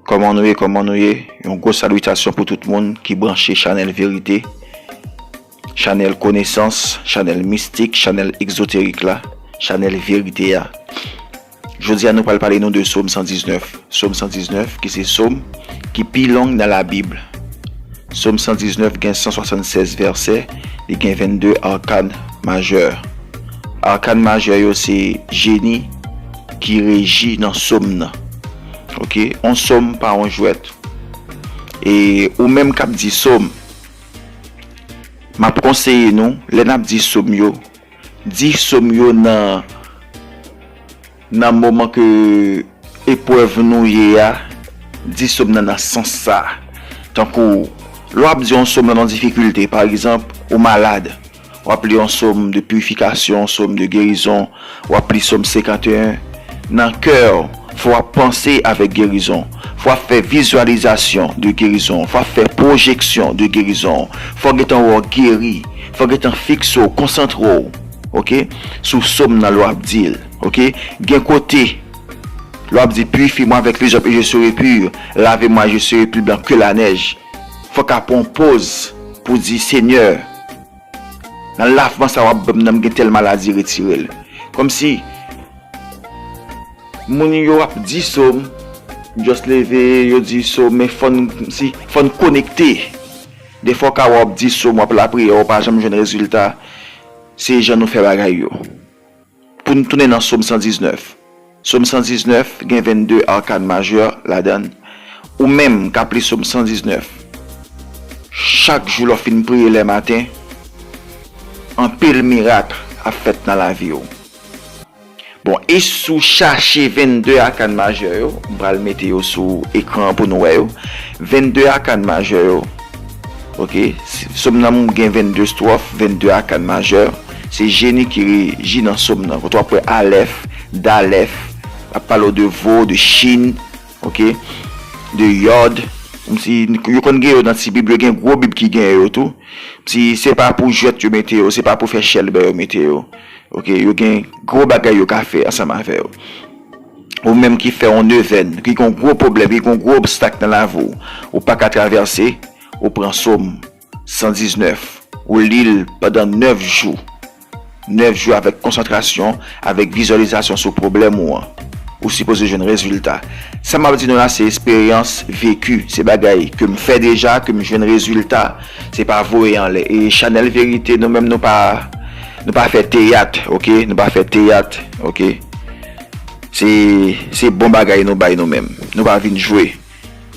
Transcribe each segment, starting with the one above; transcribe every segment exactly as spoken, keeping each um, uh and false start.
Kòman nou ye, kòman nou ye? Yon gwo salitasyon pou tout moun ki branche chanèl Verite, chanèl konesans, chanèl mistik, chanèl egzoterik la, chanèl Verite a. Jodi a, nou pral pale nou de Sòm san diznèf. Sòm san diznèf, ki se sòm ki pi long nan Labib. Sòm san diznèf gen san swasannsèz vèsè, li gen vennde akan majè. Akan majè yo se jeni ki reji nan sòm nan. Oke, on sòm pa on jwèt. E ou menm k ap di sòm, m ap konseye nou, lè n ap di sòm yo, di sòm yo nan, nan moman ke eprèv nou ye a, di sòm nan nan sans sa. Tankou, lè w ap di yon sòm nan nan difikilte, pa egzanp, ou malad, w ap li yon sòm de pirifikasyon, sòm de gerizon, w ap li sòm senkanteyen. Nan kè w, fò w ap panse avèk gerizon. Fò w ap fè vizyalizasyon de gerizon. Fò w ap fè pwojeksyon de gerizon. Fò w gentan wè w geri. Fò w gentan fikse w, konsantre w, oke, sou sòm nan lè w ap di l, oke. Gen kote, lè w ap di, purifie-moi avec l'hysope et je serai pur, lavez-moi, je serai plus blanc que la neige. Fò w ka pran yon pòz pou di, Senyè, nan lavman sa w ap ban m nan, m gen tèl maladi, retire l. Kòmsi moun yo ap di sòm, just leve, yo di sòm, men fò n, si, fò n konekte. Defwa w ka wè w ap di sòm, w ap lapriyè, w pa janm jwenn rezilta. Se jan nou fè bagay yo. Pou n tounen nan Sòm san diznèf. Sòm san diznèf gen vennde akan majè ladan l. Ou menm k ap li Sòm san diznèf, chak jou lè w fin priye lè maten, anpil mirak ap fèt nan lavi w. Bon, e si w chache vennde akan majè yo, m pral mete yo sou ekran an pou nou wè yo. Vennde akan majè yo, oke, s-, sòm nan gen vennde estwòf, vennde akan majè. Se jeni ki reji nan sòm nan. Kote w ap wè alèf, dalèf, ap pale w de vo, de chin, oke, de yòd. Kòmsi yo konn gen yo nan ti bib, yo gen gwo bib ki gen yo tou. Si se pa pou jwèt yo mete yo, se pa pou fè chèlbè yo mete yo. Oke, yo gen gwo bagay yo ka fè ansanm avè yo. Ou menm ki fè yon nevèn, ki gen yon gwo pwoblèm, ki gen yon gwo obstak nan lavi w, ou pa ka travèse, ou pran Sòm san diznèf, ou li l pandan nèf jou. Nèf jou avèk konsantrasyon, avèk vizyalizasyon sou pwoblèm ou an. Ou sipoze jwenn rezilta. Sa m ap di nou la, se esperyans veki, se bagay ke m fè deja, ke m jwenn rezilta. Se pa voye anlè. E chanèl Verite, nou menm, nou pa, nou pa fè teyat, oke? Nou pa fè teyat, oke? Se, se bon bagay nou bay nou menm. Nou pa vin jwe.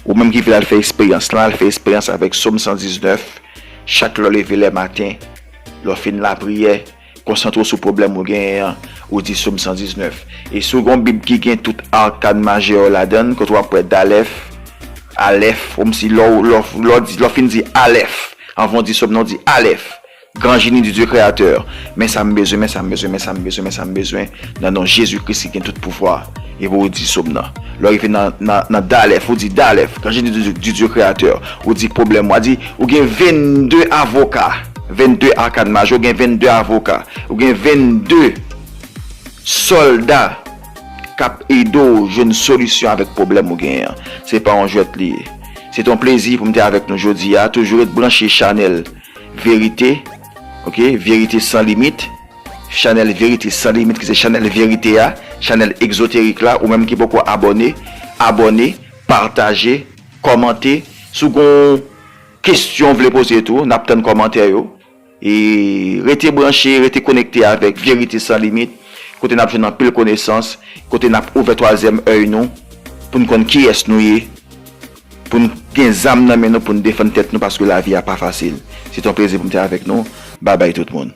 Ou menm ki vle al fè esperyans lan, al fè esperyans avèk Sòm san diznèf. Chak lè w leve lè maten, lè w fin lapriyè, konsantre w sou pwoblèm ou genyen an, ou di Sòm san diznèf. E si w gen yon bib ki gen tout akan majè yo ladan l, kote w ap wè dalèf, alèf, kòmsi lè w, lè w, lè w di, lè w fin di alèf, anvan w di sòm nan, w di alèf, gran jeni di Dye kreyatè, men sa m bezwen, men sa m bezwen, men sa m bezwen, men sa m bezwen, nan non Jezi Kris ki gen tout pouvwa, epi w di sòm nan. Lè w rive nan, nan, nan dalèf, ou di dalèf, gran jeni di, di Dye kreyatè, ou di pwoblèm, ou di, ou gen vennde avoka, vennde akan majè, ou gen vennde avoka, ou gen vennde sòlda k ap ede w jwenn solisyon avèk pwoblèm ou genyen an. Se pa yon jwèt li ye. Se te yon plezi pou m te avèk nou jodi a. Toujou ret branche chanèl Verite, oke, Verite San Limit. Chanèl Verite San Limit, ki se chanèl verite a, chanèl egzoterik la. Ou menm ki poko abòne, abòne, pataje, kòmante. Si w gen yon kesyon w vle poze tou, n ap tann kòmantè yo. E rete branche, rete konekte avèk Verite San Limit, kote n ap jwenn anpil konesans, kote n ap ouvè twazyèm èy nou, pou n konn kiyès nou ye, pou n gen zam nan men nou, pou n defann tèt nou, paske lavi a pa fasil. Se te yon plezi pou m te avèk nou. Babay tout moun.